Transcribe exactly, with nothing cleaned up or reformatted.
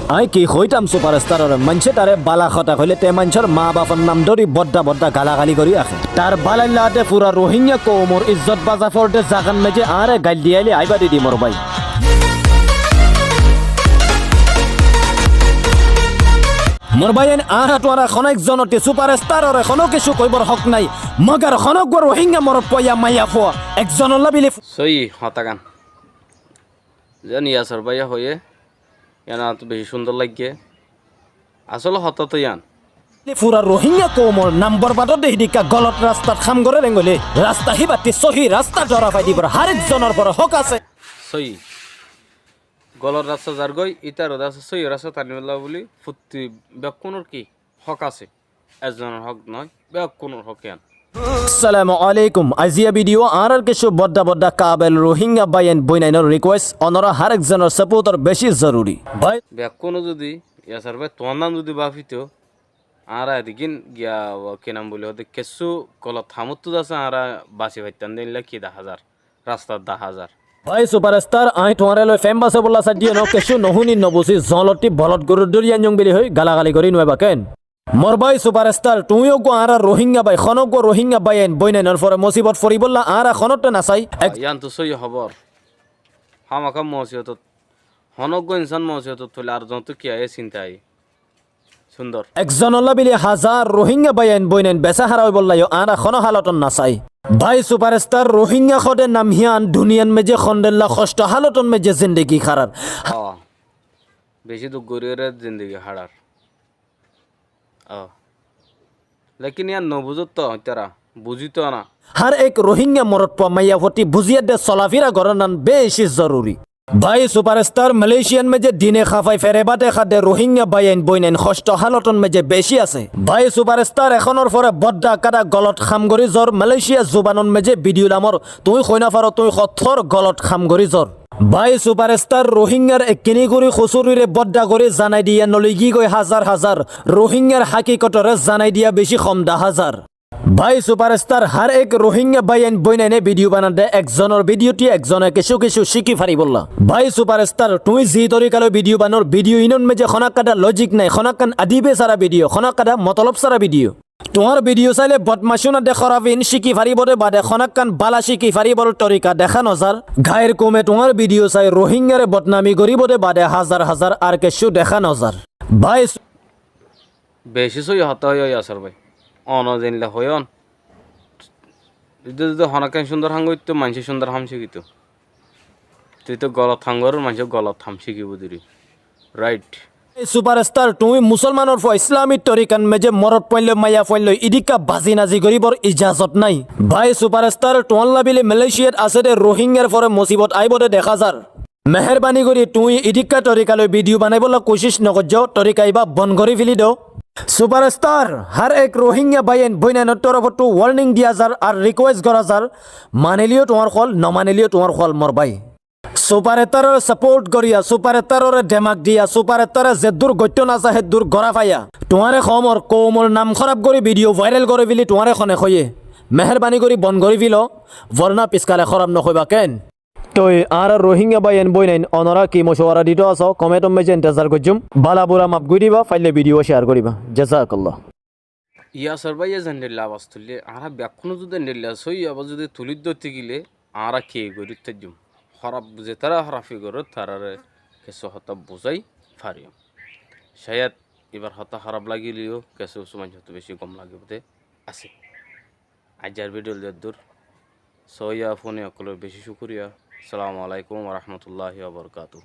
Aññí ki hoitam suparestaroré, maincé taré bála hotá hoilé te maincór maa bafor nam dóri bodda bodda galagali gorí aké. Tar bálailla de fura Rohingya koumor izzot baza forde zagan maijé añáre gail diyaile aibá didi mor bái. Mor báiyain, añára tuáñra honó ekzonottí suparestaroré honó kessú hoibór hók nái. Mogar honó uggúa Rohingya morotfua ya maiyafua ekzonolla bili fu- Sóiyi hotágan. Zeén Yasar báiye hoiyé, yián añáttu bicí cúndor laiggé. Asóle hotá toó yián. Fura Rohingya koumor nam borbad ódde hídikka golot rastat ham goré rengóile, rasta híbattí sóhi rasta dóra fai dibór hár ekzonor fore hók asé. Sóiyi. Golot rasta zargói, ítar uddá asé sóiyi rasta tanibólla bóli, fottí bekkúnor ki hók asé. Ekzonor hók noó, bekkúnor hók yián. Assalamu alaikum. Aziya bidiyó añárar kessú bodda bodda kabel Rohingya báiyain bóinainor rikuwes, onorá hár ekzonor sapotor bicí zoruri. Bái. Bekkúne zudi, Yasar bái, tuáñr nam zudi bafito, añára edikín giya, ki nam bóli hoóde, kessú golot hamottú zasé añára basi faittám de, illa ki daházar, rastat daházar. Bái suparestar, aññí tuáñre loi fem basebolla saiddiye noó, kessú nohúni nobuzí, zoñlottí bolot gorur dóri ainnyum bili hoi galagali gorí nuaibá ken? Mor bái suparestar, tuñí uggúa añárar Rohingya bái, honó uggúa Rohingya báiyain bóinainor fore mosibot foribólla añára honótte nasái. Ek- Yián toó sóiyi hóbor. Hámaka mosibotot, honó uggúa insán mosibotot foile ar zoñtú ki aiyé sinta aiyé. Cúndor. Ekzonolla bili házar Rohingya báiyain bóinain besáhara óibolla yó añára honó háloton nasái. Bái suparestar, Rohingya hóde nam híyan duniyan maijé hondilla hoctho háloton maijé zindigi hárar. Ó, bicí duk goríyoré zindigi hárar. Ó. Lekin yián nobuzót toó ítara, buzíto na. Hár ek Rohingya morotfua maiyafuattí buzí edde solafira gorónan bicí zoruri. Bái suparestar, Malaysiyan maijé dine hafai fere báte hádde Rohingya báiyain bóinain hoctho háloton maijé bicí asé. Bái suparestar, ehónor fore bodda kada golot ham gorí zor, Malaysiya zubanot maijé bidiyu lamor, tuñí hoi nofaró, tuñí hottór golot ham gorí zor. Bái suparestar, Rohingyar ekkiní gorí husúrire bodda gorí zanai diya noloigí goi házar házar, Rohingyar hakikotoré zanai diya bicí hom daházar. Bái suparestar, hár ek Rohingya báiyain bóinaine bidiyu banadde ekzonor bidiyuttí ekzone kessú kessú cíki faribólla. Bái suparestar, tuñí zi torikaloi bidiyu banor, bidiyu inór maijé honókadá lojik nái, honókkan adibe sára bidiyu, honókadá motolob sára bidiyu. Tuáñr bidiyu sailé bodmacúnadde hóraf in cíki faribóde bade honókkan bála cíki faribór torika deká nozar. Gair koume tuáñr bidiyu sai Rohingyare bodnami goríbode bade házar házar ar kessú deká nozar. Bái su- Bicí sóiyi hotá hoiyó Yasar bái. Ono zeilla hoiyón. Zudi zudi honókkan cúndor ham goittó, maincé cúndor ham cíkito. Tui to golot ham gorór, maincé golot ham cíkibó duri. Right. Suparestar, tuñí musolmanor fua Islami torikan maijé morotfuain loi maiyafuain loi idikka bazinazi goríbor ijazot nái. Bái suparestar, tuáñlla bili Malaysiat asé de Rohingyar fore mosibot aibóde deká zar. Meherbani gorí tuñí idikka torikaloi bidiyu banaibólla kucíc nogoijjó, torika ibá bon gorí fili do. Suparestar, hár ek Rohingya báiyain bóinainor torofottú warning diya zar ar rikuwes gorá zar, manileyó tuáñr hol, nomanileyó tuáñr hol mor bái. Suparestarore saport goriya, suparestarore demak diya, suparestare zeddúr goittó nasá heddúr gorá faiya. Tuáñre hoómor koumor nam hóraf gorí bidiyu vairal gorí fili tuáñre hone hoiyé. Meherbani gorí bon gorí filo, forna piskale hóraf nohoibá ken? Toi añára Rohingya báiyain bóinain onorá ki mocuwara dito asó, komentor maijé intezar goijjum. Bála bura maf gorí diba, faille bidiyu ciyar goríba. Jazakallah. Yasar báiye zendilla abas tuillé, añára bekkúne zudi endilla sóiyi abas zudi tulí dóitte gile, añára ki gorí táijjum? Hóraf, zetará hórafi gorór, taráre kessú hotá buzái fariyum. Cáyad ibar hotá hóraf lagileyó kessú kessú maincóttu bicí gom lagibóde asé. Aijjar bidiyu eddúr. Sóiya fúni ókkolor bicí cúkuriya. Assalamu alaikum wa rahmatullahi wa barakatuhu.